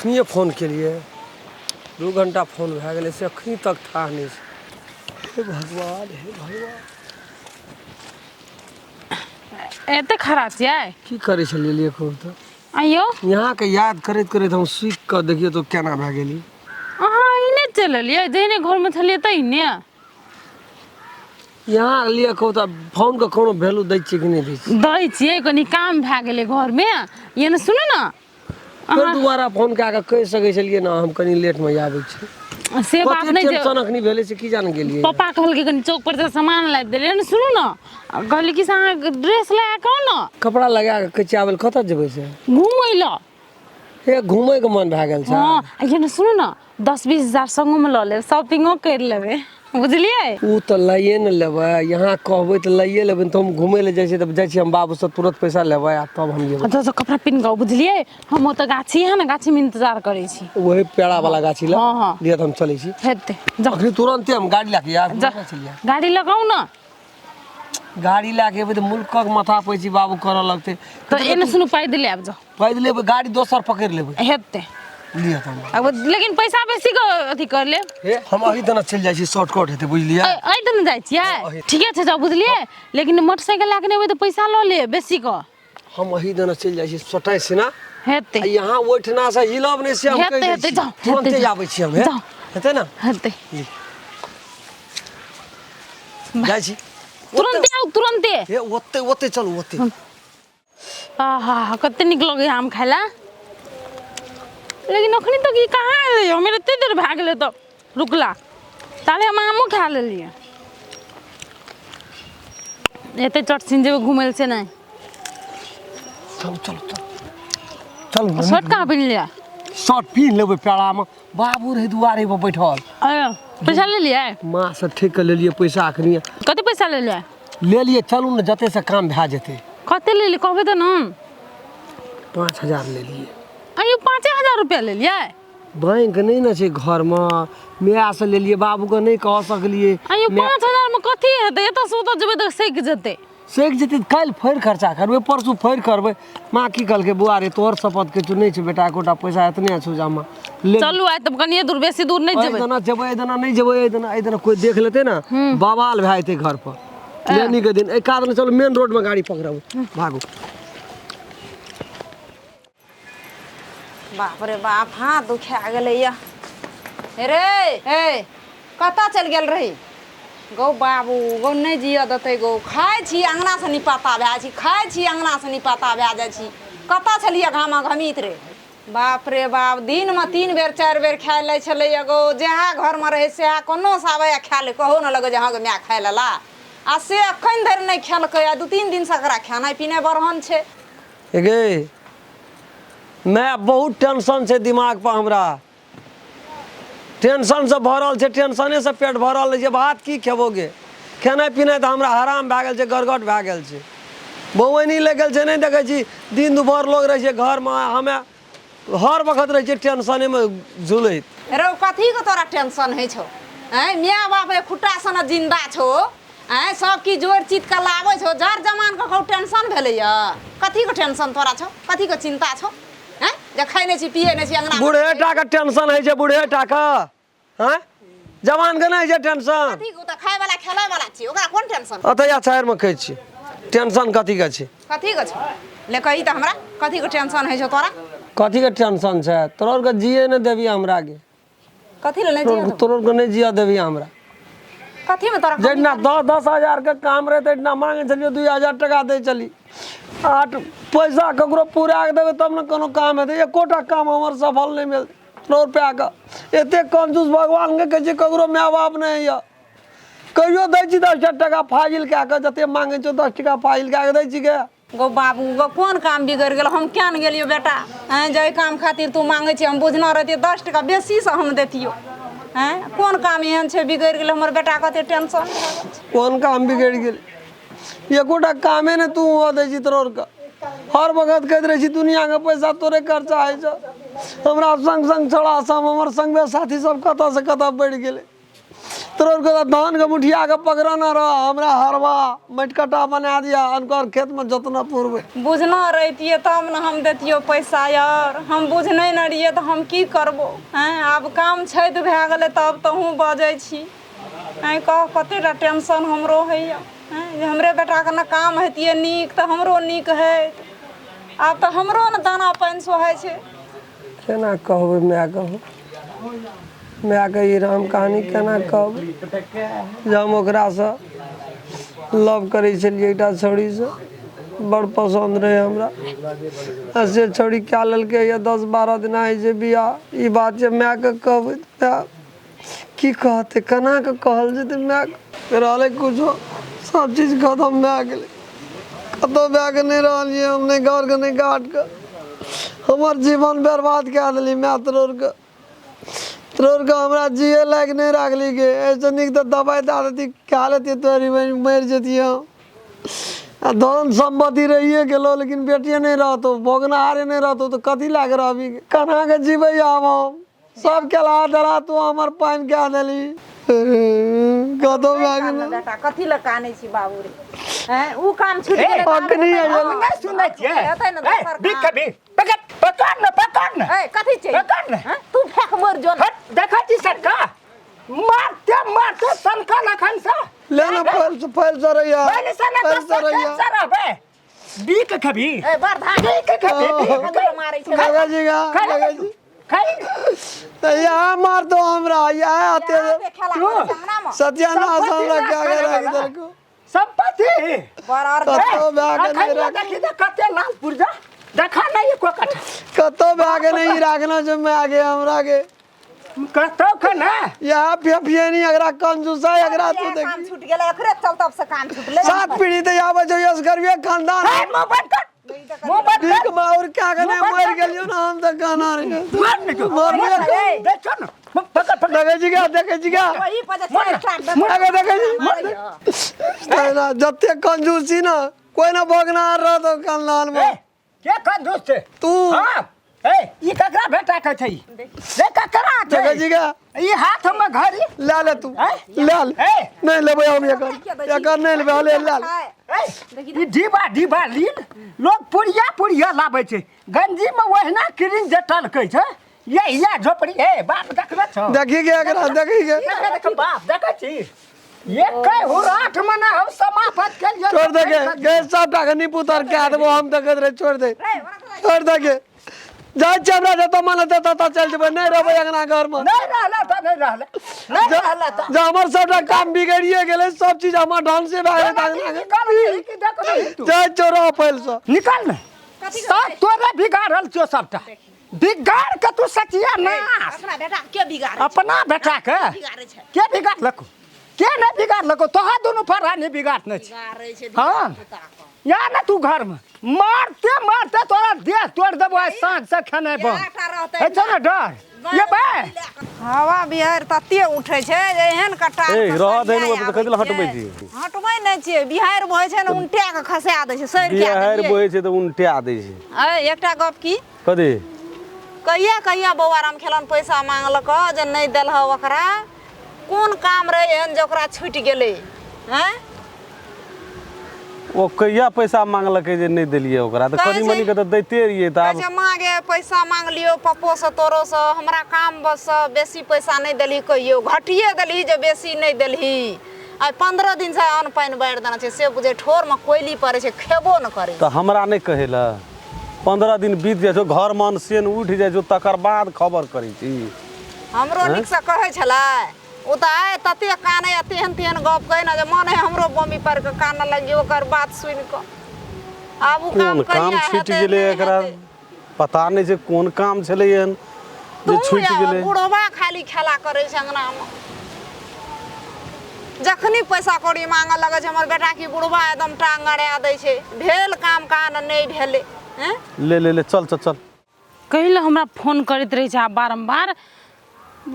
अखनिए phone केलिए, 2 घंटा phone भए गेलै, से अखनी तक थाह नहि छै। हे भगवान, हे भगवान! एते खड़ा छियै? की करै छलियै लिए कहू तऽ? आइयो। यहाँके याद करैत करैत हम सुखि कऽ देखियौ तऽ केना भए गेली। अहाँ एने चलि एलियै, जहने घरमे छलियै तहिने। यहाँ लिए कहू तऽ, फोनके कोनो वैल्यू दै छियै कि नहि दै छियै? दै छियै, कनि काम भए गेलै घरमे। ये ने, सुनू ने। फेर दोबारा फोन कए कऽ कहि सकै छलियै ने, हम कनि लेटमे आबै छी। से बात कते नहि छै। टेंशन अखनी भेलै से की जान गेलियै। पप्पा कहलकै कनि चौक पर से सामान लाबि देलियै ने। सुनू ने, कहली कि से अहाँ ड्रेस लगा कऽ आउ ने। कपड़ा लगा कऽ कहै छियै आबै लए, कतऽ जेबै से? घुमै लए। हे, घुमैके मन भए गेल छै? हँ, आ ये ने, सुनू ने, 10-20 हजार संगोमे लऽ लेब, शॉपिंगो करि लेबै, बुझलियै? ओ तऽ लैए ने लेबै। यहाँ कहबै तऽ लैए लेबै। तऽ हम घुमै लए जाइ छियै तऽ जाइ छियै हम बाबूसँ तुरंत पैसा लेबै आ तब हम जेबै। अच्छा, कपड़ा पिन्ह कऽ आउ, बुझलियै? हम ओतऽ गाछी है ने, गाछीमे इंतजार करै छी। वही पेड़ा वाला गाछी लग? हँ। लिअ तऽ हम चलै छी। हेतै, जाउ। अखनी तुरंते हम गाड़ी लए कऽ आयब। जा। चलिए। गाड़ी लगाउ ने। गाड़ी लए कऽ एबै तऽ मुल्कक माथा पैची बाबू करऽ लगतै। तऽ एने सुनू, पैदले आबि जाउ। पैदले एबै, गाड़ी दोसर पकड़ि लेबै। हेतै। लिअ तऽ हम अब लेकिन पैसा बेसी के अथी कर लेब। हे, हम अही दना चलि जाइ छी, शॉर्टकट हेतै, बुझलियै? एहि दने जाइ छियै? ठीके छै, जाउ, बुझलियै? लेकिन मोटरसाइकिल लए कऽ नहि एबै तऽ पैसा लऽ लेब बेसी कऽ। हम अही दना चलि जाइ छी सोटाइ सिना। हेतै। आ यहाँ ओहिठिना से हिलब नहि से हम हेतै, कहि दै हेतै, छी। जाउ, हेतै, तुरन्ते जाउ। आबै छी हम। हे। जाउ। हेतै ने? हेतै। जाइ छी। तुरन्ते आउ, तुरन्ते। हे, ओते ओते चलू, ओते। आहा, कते नीक लगैए आम खाय लए। लेकिन अखनी तक ई कहाँ एलै? हमर एते देर भए गेलै तऽ रुकला ताले हम आमो खा लेलियै। एते चटसिन जेबै घुमै लए से नहि। चलू चलू चलू चलू। शर्ट कहाँ पहिन लिअ? शर्ट पिन्ह लेबै पेड़ामे, बाबू रहै दुआरे पर बैठल। अरे, पैसा ले लियै? माँ से ठेक कऽ लेलियै पैसा अखनी। कते पैसा ले लियै? लेलियै, चलू ने, जते से काम भए जेतै। कते लेलियै, कहबै तऽ ने। 5000 लेलियै। अयो, 5000 रुपया लेलियै? बैंक नहि ने छै घरमे, मायसँ लेलियै, बाबूके नहि कह सकलियै। अयो, 5000 मे कथी हेतै? एतऽ से ओतऽ जेबै तऽ सकि जेतै। सकि जेतै तऽ काल्हि फेर खर्चा करबै, परसू फेर करबै। माँ की कहलकै, बौआ रे, तोहर शपथ के छौ, नहि छौ बेटा एकोटा पैसा, एतने छौ जमा ले। चलू, आइ तऽ कनिए दूर, बेसी दूर नहि एहि जेबै। दिना जेबै, एहि दिना नहि जेबै, एहि दिना, एहि दिना कोइ देख लेतै ने, बवाल भए जेतै घर पर लेनी के दिन। एहि कारण चलू, मेन रोड में गाड़ी पकड़ब, भागू। बाप रे बाप, हाथ दुखा गेलैया रे। हे, कतऽ चलि गेल रही गौ बाबू? गौ, नहि जियऽ देतै गौ। खाइ छी अङ्गनासँ निपत्ता भए जाइ छी, खाइ छी अङ्गनासँ निपत्ता भए जाइ छी। कतऽ छलियै घामा घमीत रे? बाप रे बाप, दिनमे 3 बेर 4 बेर खाइ लै छलैया गौ। जएह घरमे रहै सएह कोनो से आबै आ खाय लै, कहो ने लगै जे हँ गौ माय खाइ लेला। आ से एखन धरि नहि खेलकै आ 2-3 दिनसँ एकरा खेनाइ पिनाइ बढ़न छै। गे मैं, बहुत टेंशन छै दिमाग पर हमरा, टेंशन से भरल छै, टेंशने से पेट भरल रहै छै। भात की खेबो गे? खेनाइ पिनाइ तऽ हमरा हराम भए गेल छै, गड़गड़ भए गेल छै, बौअनी लागि गेल छै। नहि देखै छी, दिन दुपहर लोग रहै छै घरमे, हमे हर वक्त रहै छियै टेंशनेमे झुलैत। रौ, कथीके तोरा टेंशन होइ छौ? आँय, माय बाप एक खुट्टा सन जिन्दा छौ। आँय, सब किछु जोड़ि चित कऽ लाबै छौ। जर जमान ककरो टेंशन भेलैया? कथीके टेंशन तोरा छौ? कथीके चिन्ता छौ? आँय, जे खाइ नहि छी, पियै नहि छी, अङ्गना बूढ़े टाके टेंशन होइ छै, बूढ़े टाके। आँय, जवानके नहि होइ छै टेंशन? कथी? ओ तऽ खाय वाला खेलाय वाला छी, ओकरा कोन टेंशन? अतऽ या शहरमे कहै छी, टेंशन कथीके छै? कथीके छौ? ले कही तऽ हमरा, कथीके टेंशन होइ छौ तोरा? कथीके टेंशन छै? तोरा आरके जिए नहि देबही हमरा गे। कथी ले नहि जियऽ देबौ? तोरा आरके नहि जियऽ देबही हमरा। कथीमे तोरा कमी? जहिना 10-10 हजार के काम रहै तहिना मांगे छलियै, 2000 टका दै छली। आठ पैसा ककरो पूरा कऽ देबै तब ने कोनो काम हेतै। एकोटा काम हमर सफल नहि भेल तोरा रुपैआके। एते कंजूस, भगवानके कहै छियै, ककरो माय बाप नहि होइए। कहियो दै छी 10 टका फाजिल कए कऽ, जते मांगै छौ 10 टका फाजिल कए कऽ दै छी गे। गौ बाबू गौ, कोन काम बिगड़ि गेल? हम किया ने गेलियो बेटा? आँय, जाहि काम खातिर तू मांगै छी, हम बुझना रहतियै 10 टका बेसीसँ हम देतियौ। आँय, कोन काम एहन छै बिगड़ि गेल? हमर बेटा कते टेंशन भए गेल छै। कोन काम बिगड़ि गेल? एकोटा कामे नहि तू हुअ दै छी। तोरा आरके हर वक्त कहैत रहै छी, दुनियाके पैसा तोरे खर्चा होइ छौ। हमरा संग संग छोड़ा सब, हमर संगमे साथी सब कतऽ से कतऽ बढ़ि गेलै। तोर के तऽ धान के मुठिया के पकड़ना रह हमरा हरवा मटिकटा बना दिया अनकर खेत में जोतना पुरबै। बुझना रहितियै तब ने हम दैतियै पैसा यार, हम बुझने नहि रहियै तऽ हम की करबो। हैं आब काम छै तऽ भए गेलै तब तहूँ बजै छी। हैं कह कतेटा टेंशन हमरो होइए, हैं जे हमरे बेटाके ने काम हेतियै नीक तऽ हमरो नीक होइत। आब तऽ हमरो ने दाना पानि सोहाइ छै। केना कहबै मायके, मायके ई राम कहानी केना कहबै जे हम ओकरासँ लव करै छलियै एकटा छौड़ीसँ, बड़ पसन्द रहै हमरा, आ से छौड़ी कए लेलकै यऽ 10-12 दिना होइ छै बियाह। ई बात जे मायके कहबै तऽ माय की कहतै, केना कऽ कहल जेतै मायके? रहलै किछो सब चीज खतम भए गेलै, कतहु भए कऽ नहि रहलियै हम, नहि घरके नहि घाटके। हमर जीवन बर्बाद कए देली माय, तोड़के तोड़के हमरा जिए लायक नहि राखली गे। एहिसँ नीक तऽ दबाइ दए देती, खा लेतियै तोरी मरि जैतियै हम। आ धन सम्पत्ति रहिए गेलो लेकिन बेटिए नहि रहतौ, भोगनहारे नहि रहतौ तऽ कथी लए कऽ रहबी? केना कऽ जीबै आब हम? सब केला देला तू हमर पानि कए देली, कतौ भए गेलै। बेटा कथी लए कानै छी बाबू रे? हैं उ काम छूटि गेलै तऽ आब अखनी हेतै ने? आयल। नहि सुनै छियै। हेतै ने दोसर बीक काम। के बीक पकड़ पकड़ ने पकड़ ने। ए कथी छै? पकड़ ने। हैं? तू फेक मर जो ने। हट देखै छी सरका मारते मारते सनका लखन से ले ना फैल से फैल सरैया पहले से ना फैल सरैया सरबे बीक खबी ए बड़ धान बीक खबी ककरो मारै छै। दादा जी का दादा जी खाइ तो यहाँ मार दो हमरा, यहाँ आते यहाँ पे खेला करै छै अंगना मे। सत्यानाश हमरा क्या कर रखी देलको संपत्ति बड़ और कतौ भए के नहि अखन राख देखी तऽ कते लाल पुर्जा देखा नहीं एको कट्ठा। कतौ भए के नहीं राखना जो मैं आगे हमरा के कतौ के ना यहाँ फेफियनी अगरा कंजूसा अगरा तू काम देखी छूट गेलै एकरे चलते से काम छूटलै। 7 पीढ़ी तो आबै छौ असगरबे खानदान। ए मुंह बंद कर मुंह बंद कर। भीख माउर क्या कने मर गेलियो ना हम तऽ कहना रे मर नहीं तू मर गेलियो। देखो ना पकड़ पकड़। देखै छी क्या देखै छी क्या वही पर जे चारि टा आगे देखै छी तहिना जते कंजूस छी ना कोई ना भोगनार रहतो खानदान ए में। के कंजूस छै तू हां ए ई ककरा बेटा के छै रे ककरा छै? देखै छी क्या ई हाथ में घड़ी ले ले तू हैं? ले ले। ए नहीं लेबै हम एकर, एकर नहीं लेबै, ले ले। ए ई डिबा डिबा लीन लोग पुड़िया पुड़िया लाबै छै, गंजी में ओहिना क्रीम जे टलकै छै। ये ये झोपड़ी ए बाप देखबे छौ? देखी के एकरा देखी के देख बाप देखै छी ये कै हुराठ मने हम समापत के लिए छोड़ दे के गे सबटा के निपुतर कए देबो हम देखैत रहे। छोड़ दे छोड़ दे के जाइ छियै हमरा जतऽ मन हेतै ततऽ चलि जेबै, नहि रहबै अंगना घरमे। नहीं रहला तऽ नहीं रहला नहीं रहला तऽ जे हमर सबटा काम बिगड़िए गेलै, सब चीज हमर ढंग से भए गेलै अंगना के। निकाल नहीं कि देखो नहीं तू जाइ चोरा फैलसँ निकाल ने सब तोरे बिगाड़ल छौ सबटा बिगाड़ के तू सचिया नाश। अपना बेटा के बिगाड़ै छै? अपना बेटा के बिगाड़ै छै। के बिगाड़लको के नहीं बिगाड़लको? तोहा दुनू फरानी बिगाड़ने छै। बिगाड़ै छै हाँ। धिया-पुता के। या ना तू घर में मारते मारते तोरा देह तोड़ देबो आइ साँझ से खेनाइ बंद। इएह रहतै। है छौ ने डर ये बे हवा बिहाड़ि तते उठै छै जे एहन कट्टा ए, रहऽ दही ने, तऽ कथी लए हटबै छी? हटबै नहि छियै। बिहाड़ि बहै छै ने उनटा कऽ खसा दै छै, सड़ि कए बिहाड़ि देलियै। बहै छै तऽ उनटा दै छै। ए एकटा गप की कथी? कहिया कहिया बौआ राम खेलन पैसा मांगलक जे नहि देलह ओकरा, कोन काम रहै एहन जे ओकरा छूटि गेलै? हैं ओ कहिया पैसा मांगलकै जे नहि देलियै ओकरा? तऽ कहै कनि छै- मनि के तऽ दैते रहियै तऽ कहै आब छै माँ गे पैसा मांगलियौ पप्पोसँ तोरोसँ, हमरा काम बससँ बेसी पैसा नहि देलही, कहियो घटिए देलही जे बेसी नहि देलही। आइ 15 दिनसँ अन्न पानि बारि देने छै, से बुझै ठोरमे कोयली पड़ै छै, खेबो नहि करै। तऽ हमरा नहि कहै लए 15 दिन बीत जाइ छौ, घर मन सेन उठि जाइ छौ तकर बाद खबर करै छी। हमरो नीकसँ कहै छलै ओ तऽ आइ तते कानै आ तेहन तेहन गप कहै ने जे मन है हमरो बमी पर के कानऽ लगियो ओकर बात सुनि कऽ। आब उ कोन काम काम कहिया छुटि हेतै गेलै नहि एकरा हेतै। पता नहि छै कोन काम छलै एहन जे तू छुटि या गेलै। बुढ़वा खाली खेला करै छै अंगनामे, जखनी पैसा कौड़ी मांगऽ लगै छै हमर बेटा की बुढ़वा एकदम टांग गड़ा दै छै। भेल काम कान नहि भेलै हैं? ले ले ले चल चल चल। कहि लए हमरा फोन करैत रहै छै आब बारम्बार।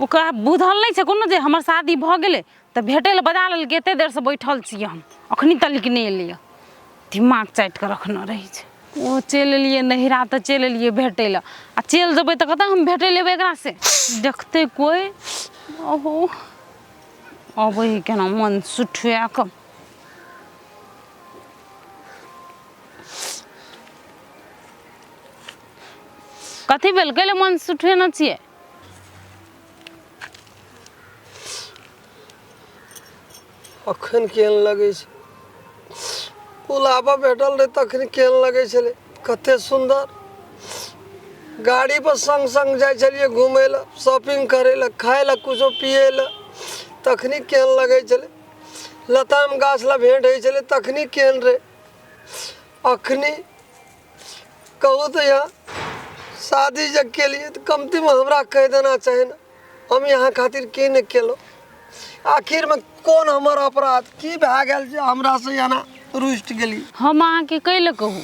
ओकरा बुझल नहि छै कोनो जे हमर शादी भऽ गेलै तऽ भेटै लए बजा लेलकै। एते देरसँ बैठल छियै हम, अखनी तलक नहि एलैए। दिमाग चाटि कऽ रखने रहै छै। ओ चलि एलियै नैहरा तऽ चलि एलियै भेटै लए, आ चलि जेबै तऽ कतऽ हम भेटै लए एबै एकरा से देखतै कोइ? ओहो अबै है केना मन सुठुआ कऽ। कथी भेल कैले मन सुठेने छियै? अखन केहन लगै छै पुलावा भेटल रहै तखन केहन लगै छलै, कते सुन्दर। गाड़ी पर संग संग जाइ छलियै घूमै लए, शॉपिंग करै लए, खाय लए, कुछो पियै लए, तखनी केहन लगै छलै। लताम गाछ लए भेंट होइ छलै तखनी केहन रहै। अखनी कहू तऽ यहाँ शादी जब केलियै तऽ कमतीमे हमरा कहि देना चाही ने, हम यहाँ खातिर की नहि केलहुँ। आखिरमे कोन हमर अपराध की भए गेल जे हमरासँ एना रुष्ट गेली? हम अहाँके कै लए कहू,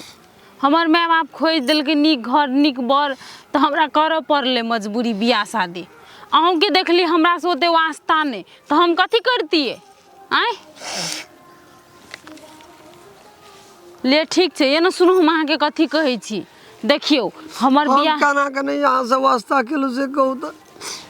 हमर माय बाप खोजि देलकै नीक घर नीक बर, तऽ हमरा करऽ पड़लै मजबूरी बियाह शादी। अहूँके देखली हमरासँ ओते वास्ता नहि, तऽ हम कथी करतियै? आँय ले ठीक छै, एना सुनू हम अहाँके कथी कहै छी। देखियौ हमर हम बियाह केना के नहि यहाँ से वास्ता केलहुँ से कहू तऽ।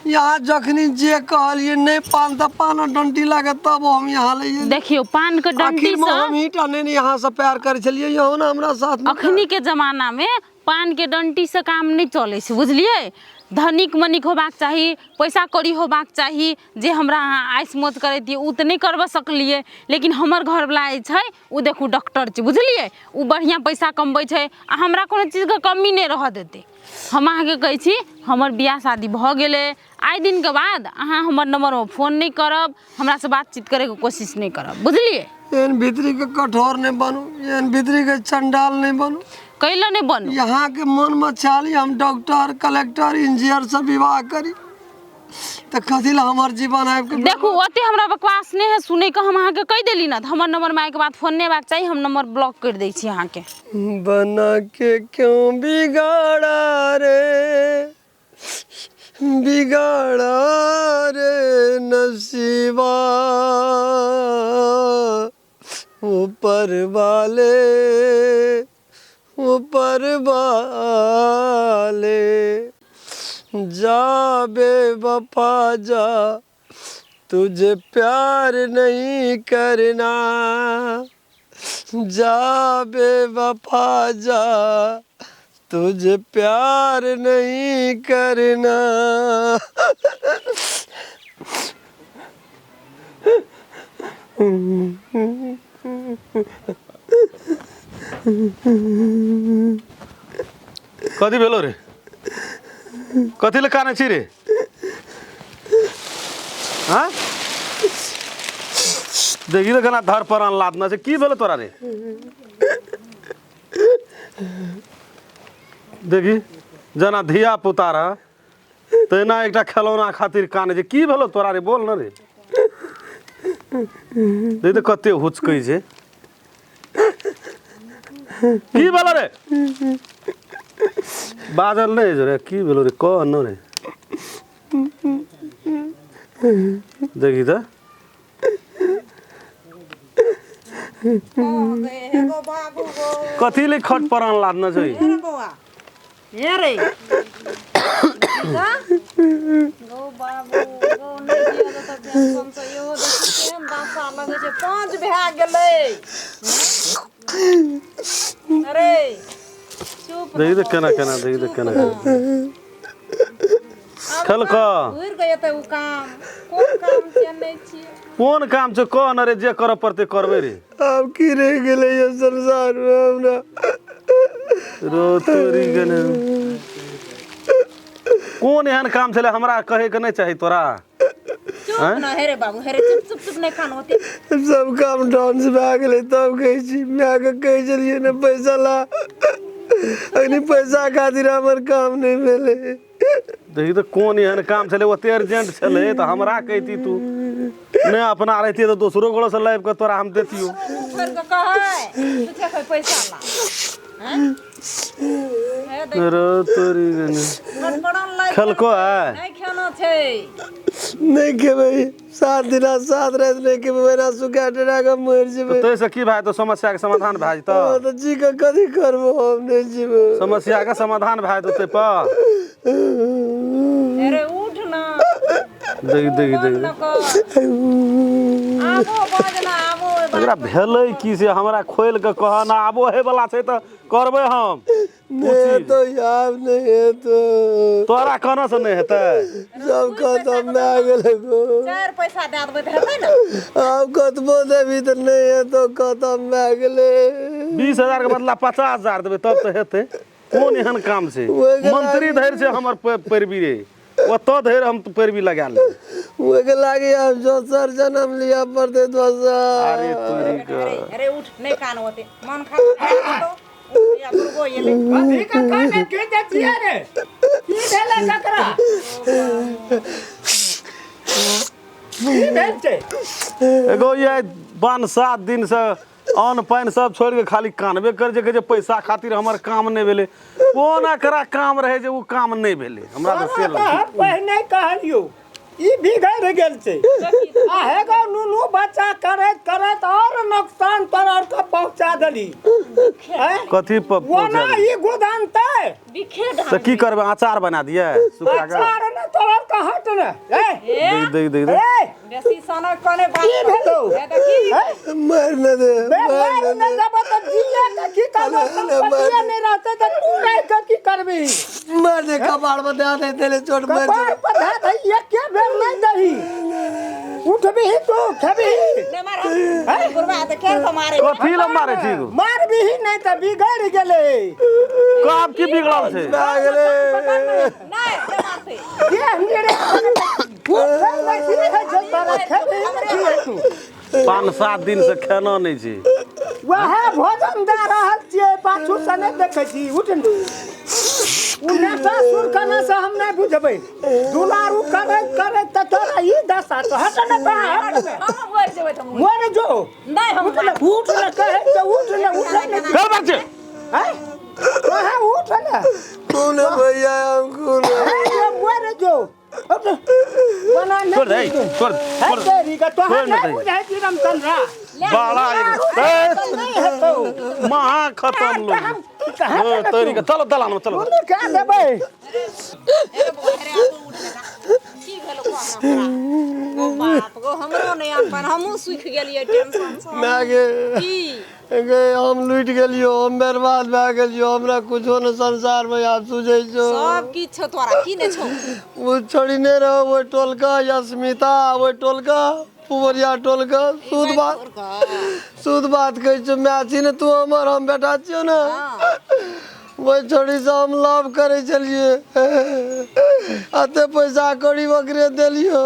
यहाँ जखनी जे कहलियै नहि पान तऽ पान डंटी लागे तब हम यहाँ लैए। देखियौ पान के डंटी आखिरमे से हम ही टा नहि ने यहाँ से प्यार करै छलियै, इहो ने हमरा साथ मे। अखनी के जमाना में पानके डण्टीसँ काम नहि चलै छै, बुझलियै? धनिक मनिक होबाक चाही, पैसा कौड़ी होबाक चाही, जे हमरा अहाँ आइस मौज करैतियै ओ तऽ नहि करबऽ सकलियै। लेकिन हमर घरवला जे छै ओ देखू डॉक्टर छै, बुझलियै? ओ बढ़िआँ पैसा कमबै छै आ हमरा कोनो चीजके कमी नहि रहऽ देतै। हम अहाँके कहै छी हमर बियाह शादी भऽ गेलै, आइ दिनके बाद अहाँ हमर नम्बरमे फोन नहि करब, हमरासँ बातचीत करैके कोशिश नहि करब, बुझलियै? एहन भीतरी के कठोर नहि बनू, एहन भीतरी के चंडाल नहि बनू। कैला नहि बनू? यहाँ के मन में चाली हम डॉक्टर कलेक्टर इंजीनियर से विवाह करी तऽ कथी ला हमर जीवन आबि के। देखू ओते हमरा बकवास नहि है सुनै के, हम अहाँके कहि देली ने हमर नंबर में आइके बाद फोन नहि अयबाक चाही, हम नंबर ब्लॉक करि दै छी अहाँके। बना के क्यों बिगाड़ा रे, बिगाड़ा रे नसीबा ऊपर वाले, ऊपर वाले। जा बेवफा जा तुझे प्यार नहीं करना, जा बेवफा जा तुझे प्यार नहीं करना। कथी भेलो रे? कथी ले कानै छी रे? हाँ देखी तऽ केना धर पर लादना छै। की भेलो तोरा रे? देखी जेना धिया पुता रह तहिना एकटा खेलौना खातिर कानै छै। की भेलो तोरा रे? बोल न रे। देख तऽ कते हुचकै छै। की भेलो रे? बाजल नहि रे, की भेलो रे? कह न रे। देखी तऽ कथी ले खट पर लादना छै? हे रे गौ बाबू गौ, नहि दिअ तऽ टेंशन से इहो देखी केहन दशा लगै छै, पाँच भए गेलै। अरे चुप। देखी तऽ केना केना, देखी तऽ केना केना खेलकऽ घुरि कऽ एतै। ओ काम कोन काम छियै? नहि छियै। कोन काम छै कह न रे, जे करऽ पड़तै करबै रे। आब की रहि गेलै ये संसार में हमरा? रो तोरी गेलै। कोन एहन काम छलै हमरा कहैके नहि चाही तोरा? चुप न हे रे बाबू, हे रे चुप चुप चुप, नहि खान होते। सब काम डांस भए गेलै तब कहै छी मायके कहै छलियै ने पैसा ला, अखनी पैसा खातिर हमर काम नहि भेलै। देखी तऽ कोन एहन काम छलै, ओते अर्जेंट छलै तऽ हमरा कहिती तू नहि, अपना रहितियै तऽ दोसरो गोड़सँ लाबि कऽ तोरा हम देतियौ। छोड़ि कऽ कहै पूछे कोइ पैसा ला हे देख। रो तोरी गेलै। फटफड़न लागि खेलको है? नहि खेना छै। नहि खेबै, 7 दिन आ 7 राति नहि खेबै, ओहिना सुखा टेरा कऽ मरि जेबै। ताहिसँ की भए जेतौ? समस्याके समाधान भए जेतौ? हँ, तऽ जी कऽ कथी करबो, हम नहि जीबै। समस्याके समाधान भए जेतौ ताहिपर। अरे उठ ना। देख देख देख। आबो बजना आबो। एकरा भेलै की से हमरा खोलि कऽ कह ना, आबो हे वाला छै तऽ करबै हम। नहीं तो यार नहीं है तो तोरा कहना से नहि हेतै। सब खत्म भए गेलै गो। चारि पैसा दए देबै तऽ हेतै ने? आब कतबो देबी तऽ नहि हेतौ, खत्म भए गेलै। 20,000 के बदला 50,000 देबै तब तऽ हेतै। कोन एहन काम छै? मंत्री धरि छै हमर पैरवी रे, ओतऽ धरि हम पैरवी लगा लेबै। ओहिके लागी आब दोसर जन्म लिअ पड़तै दोसर। अरे तोरी के। अरे उठ, नहि कान ओते, मन खराब भए जेतौ। या दुर्गो एलै। कथी के काने के दै छियै रे? की भेलै ककरा? की भेल छै? एगो ये 5-7 दिन से अन्न पानि सब छोड़ि के खाली कानबे करै छै, कहै छै पैसा खातिर हमर काम नहि भेलै। कोन एकरा काम रहै जे ओ काम नहि भेलै? हमरा तऽ से तोरा तऽ लगै। हम पहिने कहलियौ, ई बिगड़ि गेल छै। आ हे गो नुनू बच्चा, करैत करैत और नुकसान तोरा आर के पहुंचा देली। हैं? कथी ओना पहुंचा? ई गुदानतै। बिखे। तऽ की करबै, अचार बना दियै सुखा के? अचार ने तोरा आर के हट ने। ए देख देख देख देख। ए बेसी सनक कने बात। की भेलौ? हे देखी। हैं? मारि न दे। बे मारि मारि न नहि दे। देबै तऽ जिए के की करबै? अरे, अरे, संपत्तिये नहि रहतै तऽ तू रहि के की करबी? मारि दे, कपाड़ पर दे दे तेरे चोट मारि कपार दे। पर धऽ दही, एके बेर नहि दही। उठबिही तू, खेबही। नहि मार बुढ़वा तऽ के के मारे? कथी लए मारै छी गो? मारबिही नहि तऽ बिगड़ि गेलै। कब की बिगड़ल छै? भए गेलै। नहि नहि मारतै। देह निरे उठै नहि सीखै छै तोरा, खेबही ने की तू? 5-7 दिन से खाना नहि छै। वएह भोजन दए रहल छियै, पाछू से नहि देखै छी। उठ ने। ओ नेता सुर कने से हम नहि बुझबै। दुलारू करैत करैत तऽ तोरा ई दशा तो हट ने, तोरा हट ने। हम मरि जेबै तऽ मर जो। नहि हम उठ ने, उठ ने, कहै छै उठ ने, उठै ने। चल बच्चे। हैं? कहे उठ ने। कौन है भैया, हम कौन है? हैं, ये मर जो। उठ। बना नहि छोड़ दे, छोड़ है छोड़। तेरी के तोहर छोड़ ने नहि दही। बुझै छी रामचंद्रा। बड़ा नहि हेतौ। महा खतम लोग। कहाँ तोरी के चलो दलान में चलो। बोलू क्या देबै? हे बौआ, हे रे, आबू उठ बेटा। की भेलो कह ना हमरा। गो बाप गो, हमरो नहि अपन, हमहूँ सुखि गेलियै टेंशन सँ। माय गे। की? गे, हम लुटि गेलियो, हम बर्बाद भए गेलियो, हमरा कुछो न संसार में आब सुझै छौ। सब किछु छौ तोरा, की नहि छौ? ओ छोड़ी नहि रहो ओहि टोलका अस्मिता, ओहि टोलका पुबरिया टोलका शुद्ध बात, शुद्ध बात कहै छियौ। माय छी ने तू हमर, हम बेटा छियौ ने। ओहि छोड़ीसँ हम लव करै छलियै, एते पैसा कौड़ी ओकरे देलियो।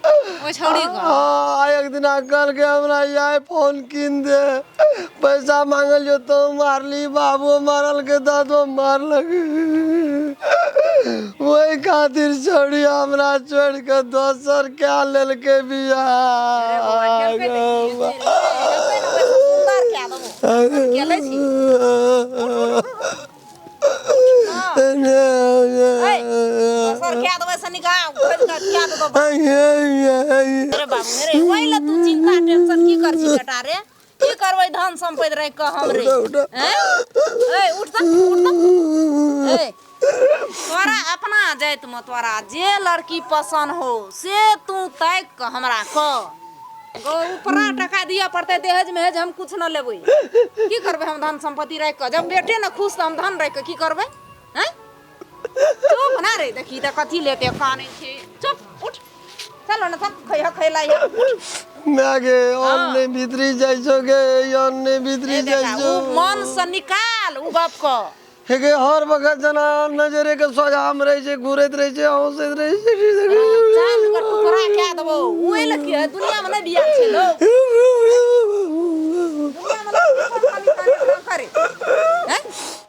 ओहि छौड़ी के? हाँ, एक दिना कहलकै हमरा आई फोन कीन दे, पैसा मांगलियो तो मारली, बाबू मारलकै, दादो मारलक। ओहि खातिर छोड़ी हमरा छोड़ के दोसर क्या लेलकै अरे बौआ, बियाह। केलकै तऽ की हेतै रे? हेतै ने, ओहिसँ सुन्दर कए देबौ। केले छी। ऐ, दोसर कए देबै से निकाह खोलि कऽ कए देतौ। अरे बाबू रे, ओहि लए तू चिंता टेंशन की कर छी बेटा रे? की करबै धन संपत्ति राखि कऽ हम रे? हैं? ऐ उठ तऽ, उठ तऽ। ऐ तोरा अपना जाति में तोरा जे लड़की पसंद हो से तू ताकि कऽ हमरा कह गो। ऊपरा टका दिअ पड़तै, दहेज महेज हम कुछ न लेबै। की करबै हम धन संपत्ति राखि कऽ? जब बेटे न खुश तऽ हम धन राखि कऽ की करबै? हैं, चुप ना रे। देखी तऽ कथी लेते कानै छै। चुप, उठ, चलो ने, चल खैह खैला। माय गे, अन्न नहि भीतरी जाइ छौ गे, अन्न नहि भीतरी जाइ छौ। उ मन से निकाल उ गप क। हे गे, हर वक्त जेना नजरे के सोझामे रहै छै, घूरैत रहै छै, हँसैत रहै छै। जान के टुकड़ा कए देबौ। ओहि लए की है, दुनिया में नहि बियाह छै लोग।